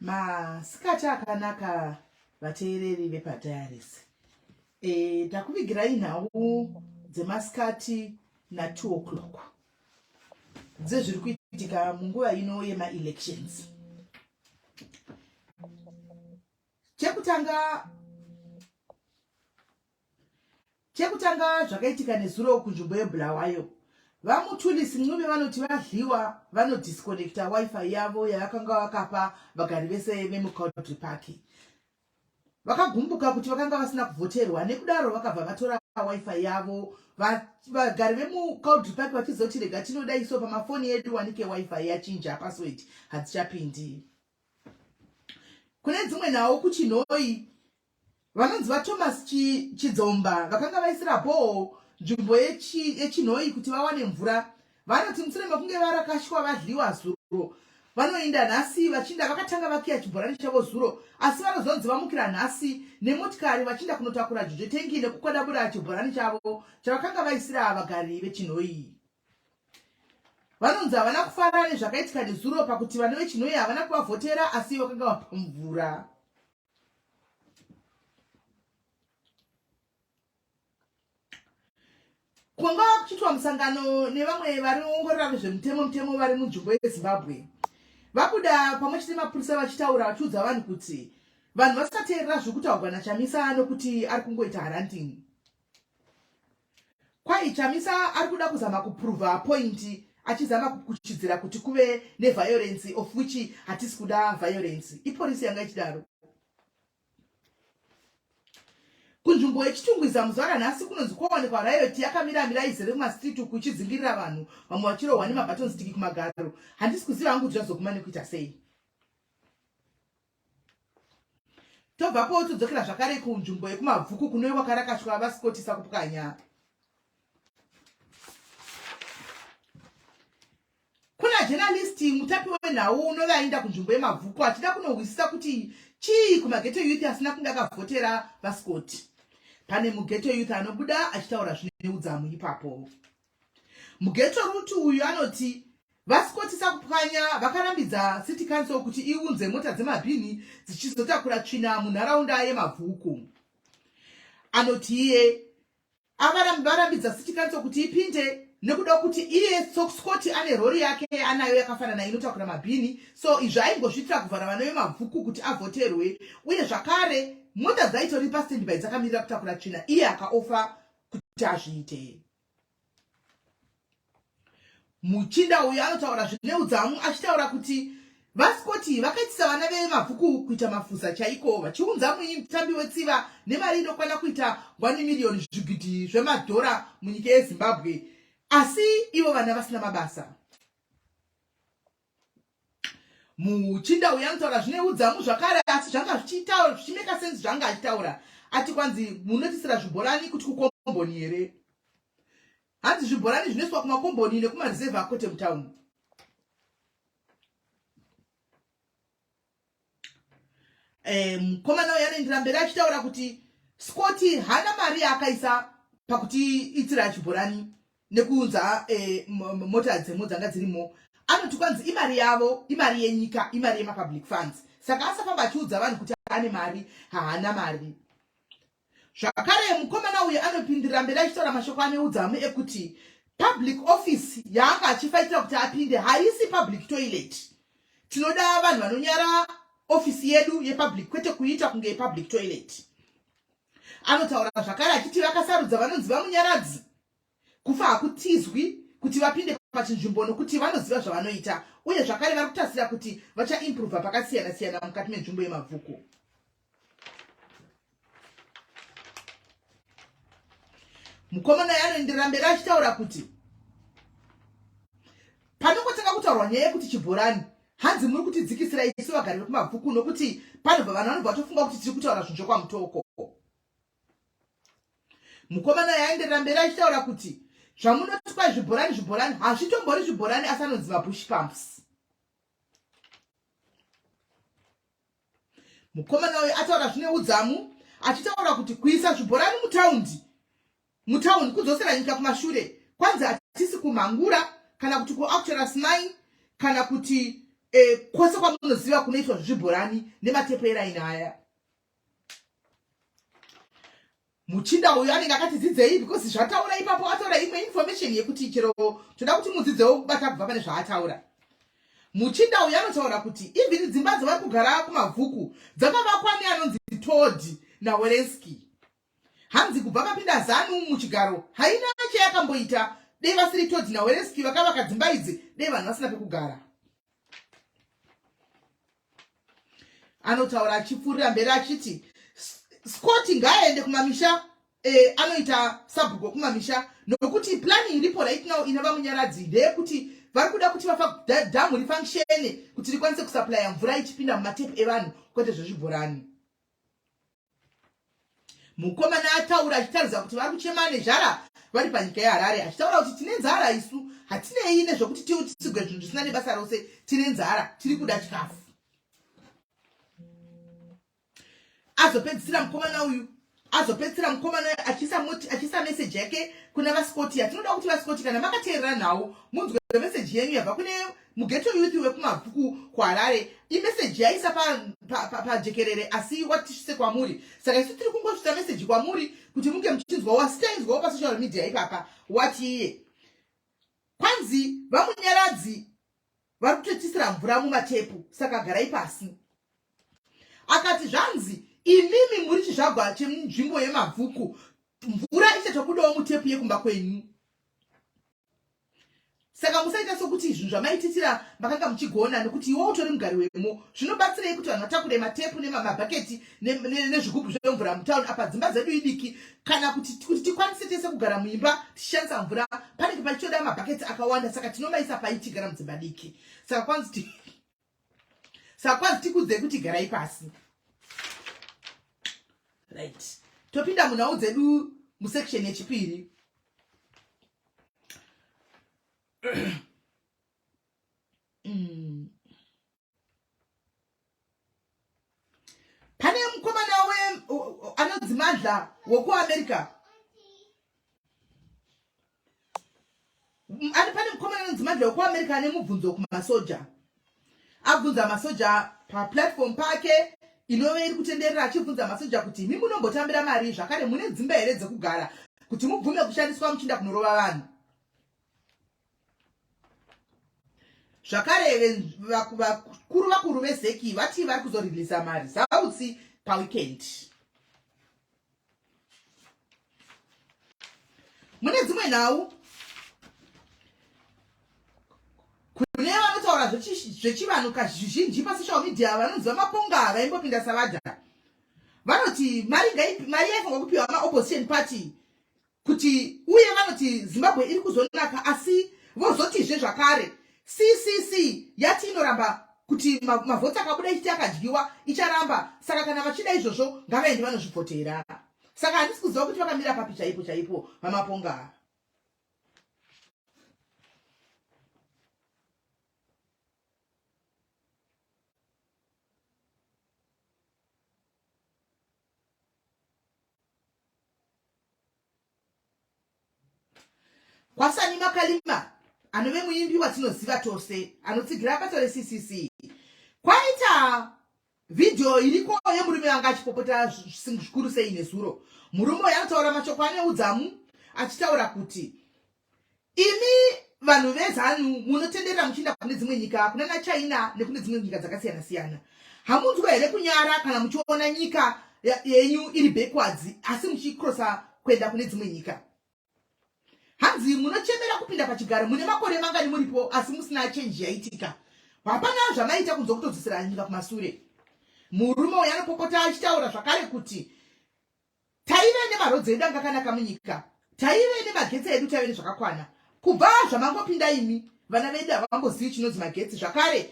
Masikati akanaka vateereri vepaDiaries. E, takuvigirai nhau dzemasikati na 2 o'clock dzezviri kuitika munguva ino yemaelections. Chekutanga Chekutanga zvakaitika nezuro kunzvimbo yeBulawayo. VaMutulisi Ncube vanoti vadliwa vanodisconnecta wifi yavo yavakanga vakapa vagari vese vemuCowdray Park. Vakagumbuka kuti vakanga vasina kuvhoterwa nekudaro vakabva vatora wifi yavo. Vagari vemuCowdray Park vachizoti rega tinoda iso pamafoni edu wanike wifi yachinja password hadzichapindi. Kune dzimwe nhau kuChinhoyi Vanonzi VaThomas Chidzomba vakanga vaisira bhoho nzvimbo yeChinhoyi kuti vawane mvura. Vanoti mushure mekunge varakashwa vadliwa zuro, vanoinda nhasi vachinda vakatanga vakiya chibhorani chavo zuro asi vanozonzi vamukira nhasi nemotikari vachinda kunotakura jojo tengi nekukwadabura chibhorani chavo chavakanga vaisira vagari veChinhoyi. Vanonzi havana kufara nezvakaitika nezuro pakuti vana veChinhoyi havana kuvavhotera asi vakanga vapa mvura. Kwanga kuchiitwa musangano nevamwe vanoongorora nezvemutemo mutemo vari munzvimbo yeZimbabwe. Vabuda pamwe chete nemapurisa vachitaura vachiudza vanhu kuti vanhu vasateerera zviri kutaurwa naChamisa nokuti ari kungoita haranting. Kwai Chamisa ari kuda kuzama kuprova point achizama kukuchidzira kuti kuve neviolence of which hatisi kuda violence. Ipolisi yanga ichidaro. Kunzvimbo yeChitungwiza muzuva ranhasi kunonzi kwawanikwa riot yakamira mira izere kumastreet uku ichidzingirira vanhu vamwe vachirohwa nemabaton stick kumagaro. Handisi kuziva hangu kuti zvazoguma nekuita sei. Tobvapo todzokera zvakare kunzvimbo yekuMabvuku kunove kwakarakashwa VaScott Sakupwanya. Kuna journalist mutapi wenhau unove ainda kunzvimbo yeMabvuku achida kunohwisisa kuti chii kumageto youth asina kunge akavhotera VaScott. Pane mugeto youth anobuda achitaura zvine udzamu ipapo. Mugeto Ruti uyu anoti VaScott Sakupwanya vakarambidza City Council kuti iunze mota dzemabhini dzichizotakura tsvina munharaunda yeMabvuku. Anoti iye avarambidza City Council kuti ipinde nekuda kuti iye Scott ane rori yake anayo yakafanana inotakura mabhini so izvi aingozviitira kuvhara vana vemabvuku kuti avhoterwe uye zvakare mota dzaitori pastandby dzakamirira kutakura tsvina iye akaofa kuti azviite. Muchinda uyu anotaura zvine udzamu achitaura kuti VaScott vakaitisa vana vemabvuku kuita mafuza chaiko vachiunza mutambi wetsiva nemari inokwana kuita 1 miriyoni zvigidi zvemadhora munyika yeZimbabwe asi ivo vana vasina mabasa. Muchinda uyu anotaura zvine udzamu zvakare asi zvanga zvichitaura zvichimeka sense zvanga achitaura ati kwanzi munotisira zvibhorani kuti kukomboni here hanzi zvibhorani zvinoiswa kumakomboni nekumareserve akote mutown eh, mukomana uyu anoendera mberi achitaura kuti Scott haana mari yaakaisa pakuti itira chibhorani nekuunza eh, mota dzemo dzanga dzirimo anoti kwanzi imari yavo imari yenyika imari yemapublic funds saka asafamba achiudza vanhu kuti ane mari haana mari Zvakare mukomana uyu anopindirira mberi achitaura mashoko ane udzamu ekuti public office yaanga achifaitira kuti apinde haisi public toilet. Tinoda vanhu vanonyara ofisi yedu yepublic kwete kuiita kunge yepublic toilet. Anotaura zvakare achiti vakasarudza vanonzi vaMunyaradzi Kufa hakutizwi kuti vapinde pachinzvimbo nokuti vanoziva zvavanoita uye zvakare vari kutarisira kuti vachaimprova pakasiyana siyana mukati menzvimbo yeMabvuku. Mukomana uyu anoenderera mberi achitaura kuti panongotanga kutaurwa nyaya yekuti chibhorani hanzi muri kutidzikisira isu vagari vekuMabvuku nokuti panobva vanhu vanobva vatofunga kuti tiri kutaura zvinhu zvekwaMutoko. Mukomana uyu aenderera mberi achitaura kuti zvamunoti kwai zvibhorani zvibhorani hazvitombori zvibhorani asi anonzi mabush pumps. Mukomana uyu ataura zvine udzamu achitaura kuti kuisa zvibhorani mutaundi mutauni kudzosera nyika kumashure kwanzi hatisi kumhangura kana kuti kuacturus 9 kana kuti e, kwose kwamunoziva kunoitwa zvezvibhorani nematepu eraini aya. Muchinda uyu anenge akati dzidzei because zvataura ipapo ataura imwe information yekuti chero toda kuti mudzidzewo kubata kubva pane zvaataura. Muchinda uyu anotaura kuti even dzimba dzavari kugara kumabvuku dzakavakwa neanonzi Todd naWerenski. Hanzi kubva papinda Zanu muchigaro haina chayakamboita, dei vasiri Todd naWerenski vakavaka dzimba idzi dei vanhu vasina pekugara. Anotaura achipfuurira mberi achiti Scott ngaaende kumamisha eh, anoita sabhuku wekumamisha nokuti plani iripo right now ina vamunyaradzi ndeyekuti vari kuda kuti dhamu rifunctione kuti rikwanise kusaplaya mvura ichipinda mumatepu evanhu kwete zvezvibhorani. Mukomana ataura achitaridza kuti vari kuchema nezhara vari panyika yeHarare achitaura kuti tine nzara isu hatinei nezvekuti tiutsigwe zvinhu zvisina nebasa rose tine nzara tiri kuda chikafu. Azopedzisira mukomana uyu azopedzisira mukomana uyu achiisa moti achiisa meseji yake kuna vaScott yatinoda kuti vaScott kana makateerera nhau munzwe meseji yenyu yabva kune mugeto youth wekumabvuku kuHarare imeseji yaisa pajekerere pa, pa, pa asi watisvise kwamuri saka isu tiri kungosvitsa meseji kwamuri kuti munge muchinzwawo asi tainzwawo pasocial media ipapa wati iye kwanzi vamunyaradzi vari kutotisira mvura mumatepu saka garai pasi akati zvanzi imimi muri chizvagwa chemunzvimbo yemabvuku mvura ichatobudawo mutepu yekumba kwenyu Saka musaita sokuti zvinhu zvamaititira makanga muchigona nokuti iwe utori mugari wemo. Zvinobatsirei kuti vanhu vatakure matepu nemabhaketi nezvigubhu zvemvura mutown apa dzimba dzedu idiki kana kuti kuti tikwanise tese kugara muimba tichishandisa mvura panenge pachitoda mabhaketi akawanda saka tinomaisa pai tigara mudzimba diki. Saka kwanzi saka kwanzi tikudzei kuti garai pasi. Right. Topinda munhau dzedu musection yechipiri. Pane mukomana we anonzi Mandla wokuAmerica. Ani pane mukomana anonzi Mandla wokuAmerica ane mubvunzo kumasoja. Abvunza masoja paplatform pake inove iri kutenderera achibvunza masoja kuti imi munombotambira mari zvakare mune dzimba here dzekugara kuti mubvume kushandiswa muchiinda kunorova vanhu. Zvakare vakuru vakuru veZEC vati vari kuzorilisa maresults paweekend. Mune dzimwe nhau kune vanotaura zvechivanhu kazhinji pasocial media vanonzi vamaponga vaimbopinda savadha vanoti mari yaifanirwa kupiwa maopposition party kuti uye vanoti Zimbabwe iri kuzonaka asi vozotizve zvakare CCC yati inoramba kuti mavhoti akabuda ichiti akadyiwa icharamba saka kana vachida izvozvo ngavaende vanozvivhotera saka handisi kuziva kuti vakamira papi chaipo chaipo vamaponga. KwaSani Makalima anove muimbi watinoziva tose anotsigira bato reCCC kwaita vhidhiyo iriko yemurume anga achipopota zvikuru sei nezuro. Murume uyu anotaura mashoko ane udzamu achitaura kuti Imi vanhu veZanu munotenderera muchienda kune dzimwe nyika kunana China nekune dzimwe nyika dzakasiyana siyana. Hamunzwe here kunyara kana muchiona nyika yenyu iri backwards asi muchikrosa kuenda kune dzimwe nyika? Hanzi munochemera kupinda pachigaro mune makore mangani muripo asi musina change yaitika. Hapana zvamaita kunze kutodzosera nyika kumasure. Murume uyu anopopota achitaura zvakare kuti Taive nemarodzi edu anga akanaka munyika, taive nemagetsi edu, taive nezvakakwana. Kubva zvamangopinda imi, vana vedu havambozivi chinonzi magetsi zvakare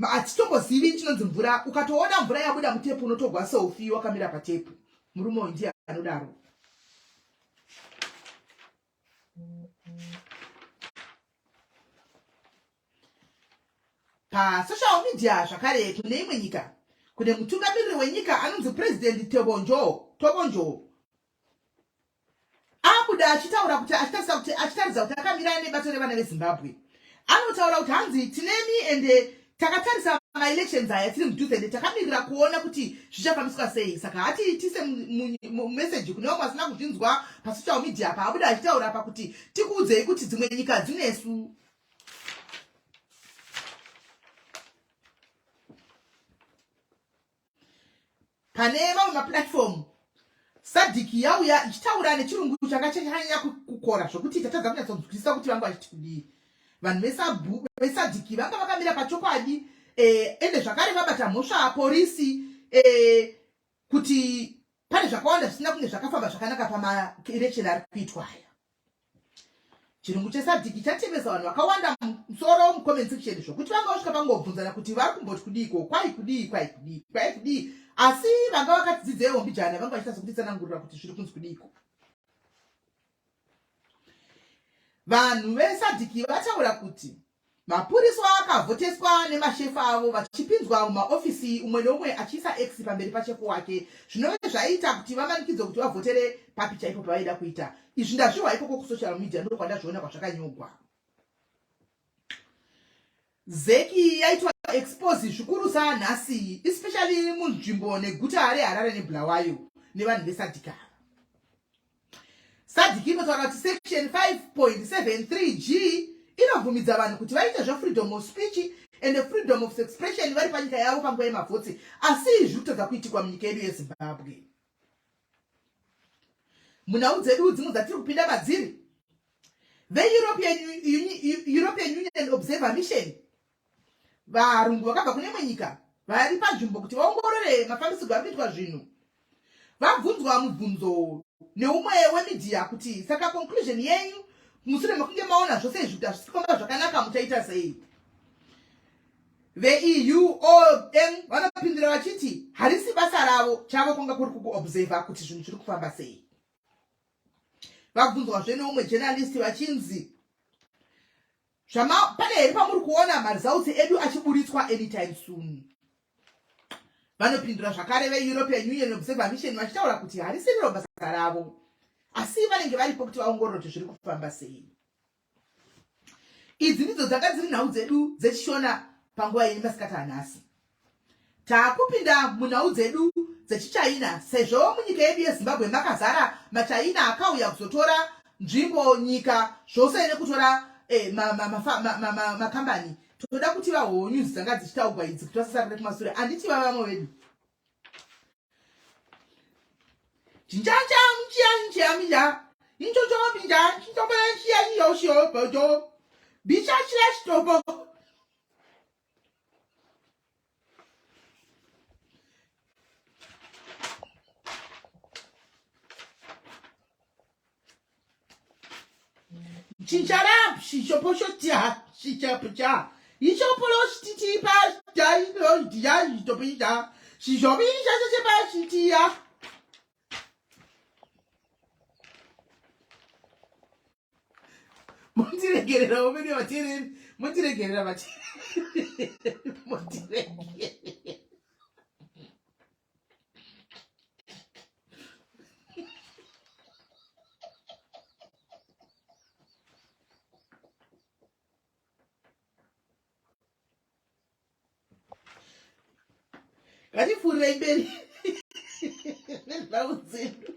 hatitombozivi chinonzi mvura. Ukatoona mvura yabuda mutepu unotogwa selfie wakamira patepu. Murume uyu ndiye anodaro. Pasocial media zvakare kune imwe nyika kune mutungamiriri wenyika anonzi President Tobonjo abuda achitaura kuti achitarisa kuti achitaridza kuti akamira nebato revana veZimbabwe. Anotaura kuti hanzi tinemi ende Takatarisa maelections aya tiri mudhuze ende takamirira kuona kuti zvichafambiswa sei. Saka hatiitise message kune vamwe vasina kuzvinzwa pasocial media paabuda achitaura apa kuti tikuudzei kuti dzimwe nyika dzinesu. Pane mamwe maplatform SADC yauya ichitaura nechirungu changa chanyanya kukora zvokuti tatadza kunyatsonzwisisa kuti vanga vachiti kudii. Vanhu veSADC vanga vakamira pachokwadi eh, ende zvakare vabata mhosva porisi eh, kuti pane zvakawanda zvisina kunge zvakafamba zvakanaka pamaelection ari kuitwa aya. Chirungu cheSADC chatemesa vanhu vakawanda musoro mucomment section zvokuti vanga vasvika pangobvunzana kuti vari kumboti kudiiko, kwai kudii, kwai kudii, kwai kudii. Asi vanga vakatidzidzeiwo mbijana vanga vachiita sekutitsanangurira kuti zviri kunzi kudiiko. Vanhu veSADC vataura kuti Mapurisa akavhoteswa nemashefu avo vachipinzwa mumaofisi umwe neumwe achiisa X pamberi pashefu wake zvinove zvaiita kuti vamanikidzwe kuti vavhotere papi chaipo pavaida kuita. Izvi ndazvihwa ikoko kusocial media ndokwandazviona kwazvakanyogwa. Zeki yaitwa expose zvikurusa nhasi especially munzvimbo neguta reHarare neBulawayo nevanhu veSadc ava. Sadc inotaura kuti section 5.73 G inobvumidza vanhu kuti vaite zvefreedom of speech and freedom of expression vari panyika yavo panguva yemavhotsi asi izvi zviri kutadza kuitikwa munyika yedu yeZimbabwe. Munhau dzedu dzimwe dzatiri kupinda madziri, veEuropean European Union Observer Mission varungu vakabva kune imwe nyika vari panzvimbo kuti vaongorore mafambisirwo ari kuitwa zvinhu vabvunzwa mubvunzo neumwe wemidhiya kuti saka conclusion yenyu mushure mekunge maona zvose izvi kuti hazvisi kufamba zvakanaka muchaita sei veEUOM vanopindura vachiti harisi basa ravo chavo kwanga kuri kukuobserva kuti zvinhu zviri kufamba sei vabvunzwazve neumwe journalist vachinzi Zvama, pane here pamuri kuona maresults edu achiburitswa anytime soon? Vanopindura zvakare veEuropean Union Observer Mission vachitaura kuti harisiriro basa ravo, asi vanenge varipo kuti vaongorore kuti zviri kufamba sei. Idzi ndidzo dzanga dziri nhau dzedu dzechiShona panguva yenyu masikati anhasi. Taakupinda munhau dzedu dzechiChina sezvo munyika yedu yeZimbabwe makazara maChina akauya kuzotora nzvimbo, nyika zvose nekutora eh, makambani. Toda kuti vahowo news dzanga dzichitaugwa idzi kuti vasasarire kumasure handiti vavamwe vedu. Chinchara Mondiregerera vamene vateereri, mondiregerera vateereri, mondiregerera. Ngatipfuurirei mberi nenhau dzedu.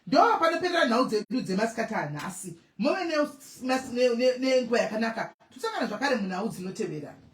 Ndo panoperera nhau dzedu dzemasikati anhasi. Muve nenguva yakanaka. Tosangana zvakare munhau dzinotevera.